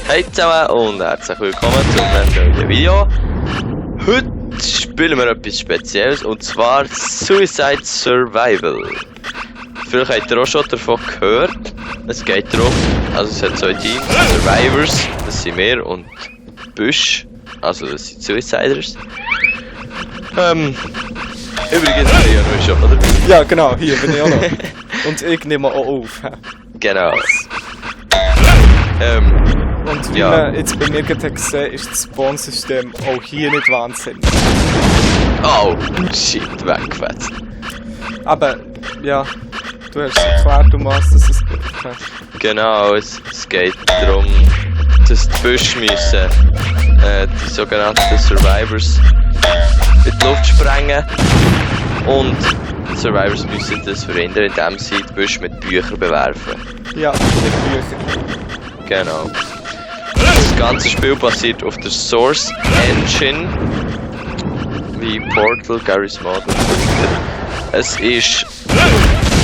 Hey zusammen und herzlich willkommen zu einem neuen Video. Heute spielen wir etwas Spezielles und zwar Suicide Survival. Vielleicht habt ihr auch schon davon gehört. Es geht darum, also es hat zwei Teams, Survivors, das sind wir, und Bush, also das sind Suiciders. Übrigens bin ich ja noch schon, oder? Ja genau, hier bin ich auch noch. Und ich nehme auch auf. Genau. Und wie ja. man jetzt bei mir gerade gesehen ist das Spawn-System auch hier nicht wahnsinnig. Oh, shit, weggefetzt. Aber, ja, du hast erklärt, um was es geht. Ja. Genau, es geht darum, dass die Büsche müssen die sogenannten Survivors in die Luft sprengen und die Survivors müssen das verhindern, indem sie die Büsche mit Büchern bewerfen. Ja, mit Büchern. Genau. Das ganze Spiel basiert auf der Source Engine, wie Portal, Garry's Mod und so weiter. Es ist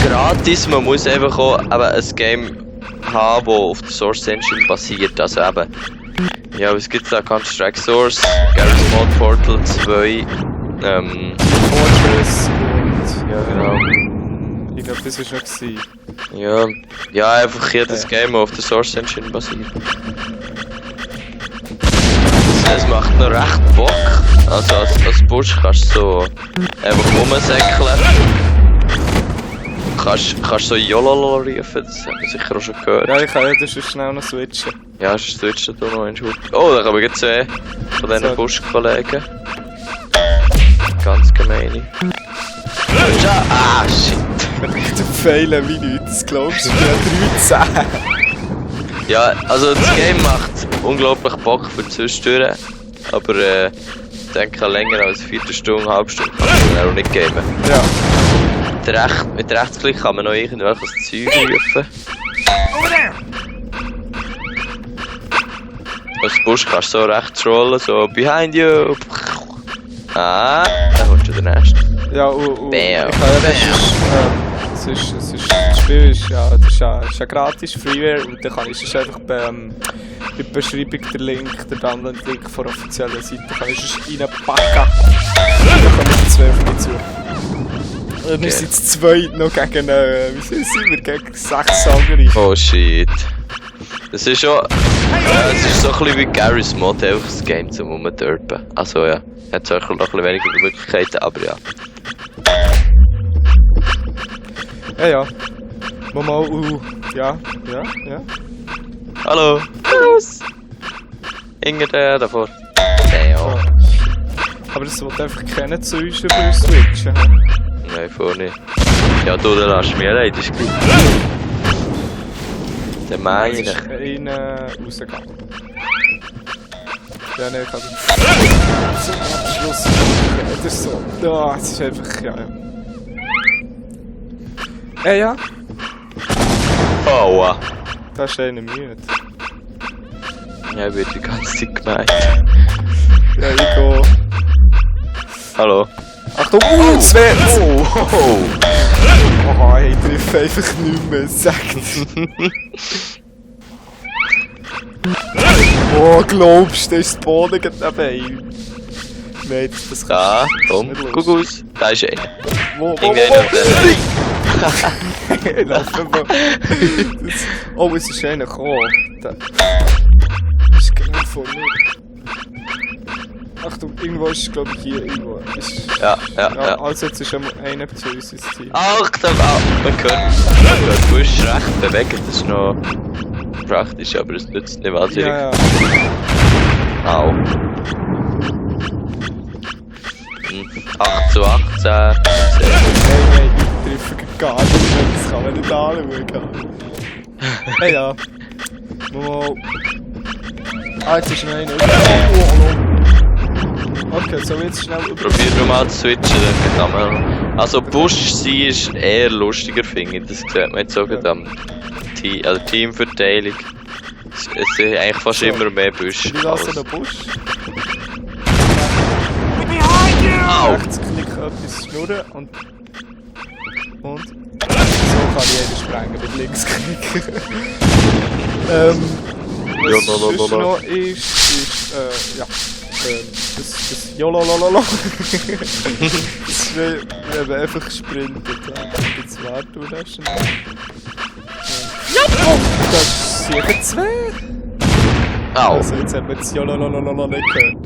gratis, man muss einfach auch ein Game haben, das auf der Source Engine basiert. Also eben, ja, was gibt's da? Counter-Strike Source, Garry's Mod, Portal 2, Fortress und... ja genau. Ich glaube, das war noch. Ja, einfach jedes Game, das auf der Source Engine basiert. Es macht noch recht Bock. Also als Busch kannst du so einfach rumsäckeln. Kannst so YOLOLO rufen, das hat man sicher auch schon gehört. Ja, ich kann ja das schnell noch switchen. Ja, switchen du noch einen Schub. Oh, da kommen jetzt zwei von diesen So. Buschkollegen. Ganz gemeine. Ah, shit. Du fehlen wie nichts, glaubst du? Ich bin 13. Ja, also das Game macht unglaublich Bock für die Zwischentüren, aber ich denke länger als 4 Stunden, eine halbe Stunde kann man auch nicht gamen. Ja. Mit Rechtsklick kann man noch irgendwelches Zeug rufen. Als Busch kannst du so rechts rollen, so behind you. Ah, da kommt schon der nächste. Ja, Bam. ich kann ja das Spiel ist ja, das ist ja gratis, Freeware, und dann kann ich es einfach bei der Beschreibung der Link, der Download-Link von der offiziellen Seite, kann ich es reinpacken. Dann kommen die 2 auf mich zu. Und wir sind jetzt 2 noch gegen, wie sind wir, gegen 6 andere. Oh shit. Das ist schon, es ist so ein bisschen wie Garry's Mod, einfach das Game zum Rumdörpen. Also ja, hat zwar noch ein bisschen weniger Möglichkeiten, aber ja. Ja. Mal, ja. Hallo! Los! Hinter davor. Ja. Aber das wird einfach keiner zu uns über uns switchen. Nein, vorne nicht. Ja, du, dann lass mich allein, das ist gleich. Der meine ich. Einer rausgegangen. Ja, ne, ich kann zum Abschluss. Das ist so. Ja, es ist einfach, ja. Ja. Oh, wow. Da ist einer müde. Ja, ich werde die ganze Zeit gemeint. Ja, ich gehe. Hallo. Achtung, 2! Oh! Oh, ich treffe einfach nicht mehr, sagt. Oh, glaubst du, das ist der Boden dabei? Nein, das kann Da, komm, nicht los. guck aus. Da ist einer. Wo? Oh, es ist einer gekommen. Das ist genau vor mir. Achtung, irgendwo ist es, glaube ich, hier irgendwo. Ja. Also jetzt ist einer zu uns ins Team. Achtung, man hört Busch recht bewegen, das ist noch praktisch, aber es nützt nicht wahnsinnig. Ja. Au. 8 zu 18. Nein, ich treffe gar nicht mehr, das kann man nicht anschauen. Hey, ja. Mal. Jetzt ist noch einer. Okay, so jetzt schnell über. Probier nur mal zu switchen, dann kann man. Also Busch sein ist eher lustiger, finde ich. Das sieht man jetzt auch gerade am Teamverteilung. Es sind eigentlich fast So. immer mehr Büsche. Wie lassen den Busch? Au! Rechtsklick etwas schnurren und. So kann ich jeden sprengen mit Linksklick. Was Jololololo. sonst noch ist, ja, das Jololololo. Das ist, wenn man einfach sprintet. Ja. Jetzt warten wir da schon. Ja! Oh, das ist sicher 2. Au. Also jetzt haben wir das Jololololo nicht gehört.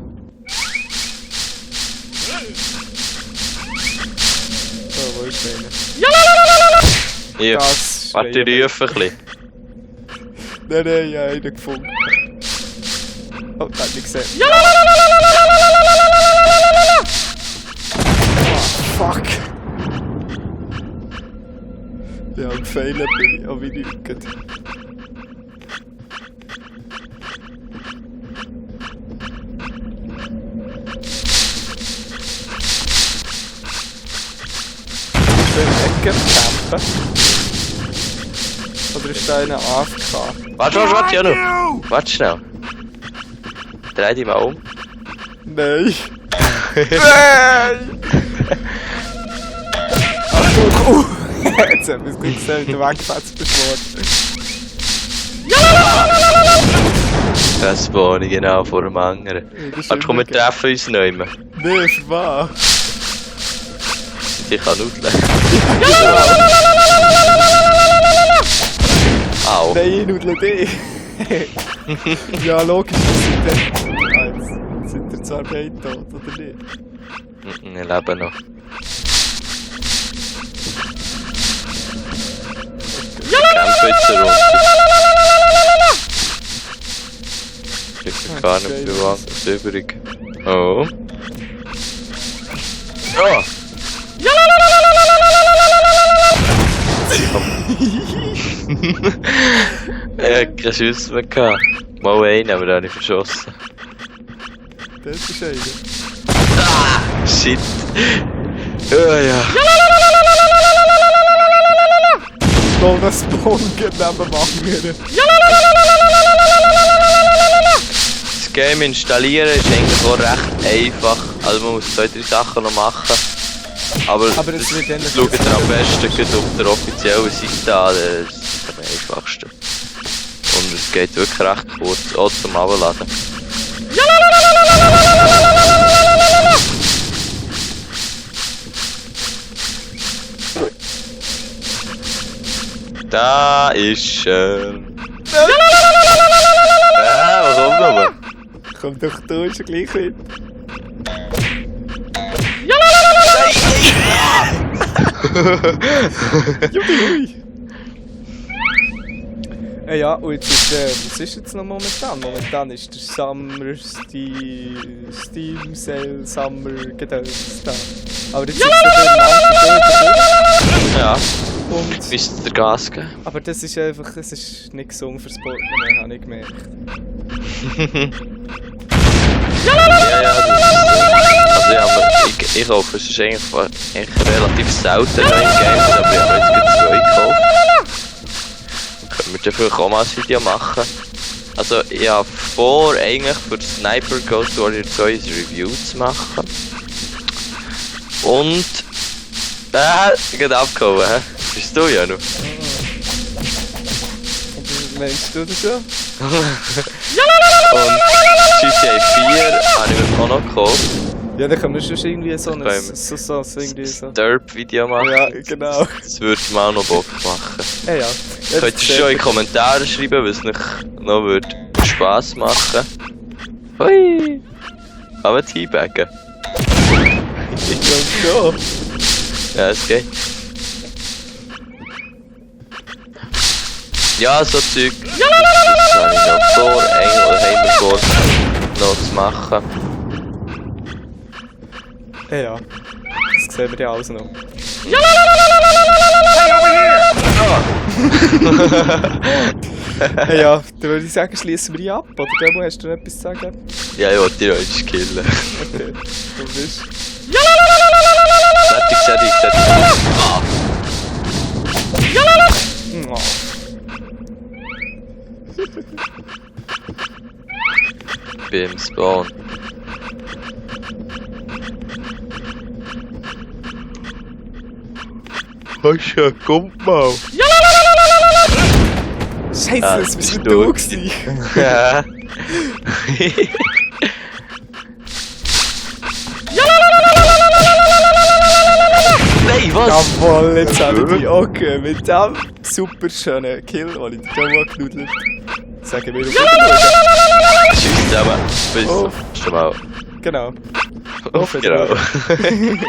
Oh, wo ist der? Hier. Das Warte, ich rufe ein bisschen. Nein, ich habe einen gefunden. Oh, das hat nicht gesehen. Oh, fuck! Ja, am Fehlen bin ich, aber wie nicht. Campen? Oder ist da einer AFK? Warte, Janu. Warte schnell. Dreh dich mal um. Nein! Nein! Achtung! Jetzt haben wir es gut gesehen, der Wegfetzt beschworen. Das wohne ich genau vor dem anderen. Warte, komm, wir treffen uns nicht mehr. Nein, für was? Ich kann nudeln. Au. Nein, ich nudle dich. Ja, logisch, jetzt sind wir zur Arbeit tot, oder nicht? Ich lebe noch. Ich kämpfe jetzt eine Runde. Ich bin gar nicht viel anderes übrig. Oh. Oh! Ich hatte keine Schuss mehr gehabt. Mal einen, aber den habe ich verschossen. Das ist einer. Shit. Oh ja. Noch ein Spawn neben dem anderen. Das Game installieren ist eigentlich auch recht einfach. Also man muss 2-3 Sachen noch machen. Aber es das wird dann schaut ihr am besten gleich auf der offiziellen Seite an. Das ist am einfachsten. Und es geht wirklich recht kurz, auch zum Abladen. Da ist schön. Was kommt noch? Komm doch, du ist ja gleich mit. Jubi! Ja, und jetzt ist, was ist jetzt noch momentan? Momentan ist der Summer Steam Sale Summer Gedöns da. Aber jetzt ist der Ja, und müsst ihr Gas geben. aber das ist einfach, es ist nicht gesungen fürs Portemonnaie, habe ich gemerkt. Ja, das ist, also ich hoffe, es ist eigentlich relativ selten noch im Game, aber ich habe jetzt gerade 2 gekauft. Können wir dafür auch mal ein Video machen. Also ich habe vor, eigentlich für Sniper Ghost Warrior 2 ein Review zu machen. Und... ich bin abgehauen, hä? Bist du ja noch? Meinst du das so? Und GTA 4 habe ich mir auch noch gekauft. Ja, dann können wir schon irgendwie so Beim irgendwie so. Derp-Video machen. Ja, genau. Das würde mir auch noch Bock machen. Ja, ja. Könnt ihr schon in die Kommentare schreiben, was euch noch würde Spass machen. Hui! Kann man teabaggen? Ich glaube schon. Ja, es geht. Ja, so Zeug. Das habe ich noch vor, eigentlich, oder haben wir vor, noch zu machen. Ja, ja. Das sehen wir ja alles noch. Hey, ja, dann würde ich sagen, schließen wir die ab. Oder Demo, hast du noch etwas zu sagen? Ja, ich wollte dich heute killen. Okay, du bist. Fertig, fertig, fertig. Oh. Beim Spawn. Hast du ja, kommt mal. Scheiße, Ah, das bist bist du du gewesen. Ja. Nein, was? Jawohl, jetzt habe ich okay mit dem super schönen Kill, den ich dir hier genudelt habe. Sagen wir auf Wiedersehen. Tschüss zusammen. Bis Oh. zum nächsten Mal. Genau. Auf Wiedersehen. genau.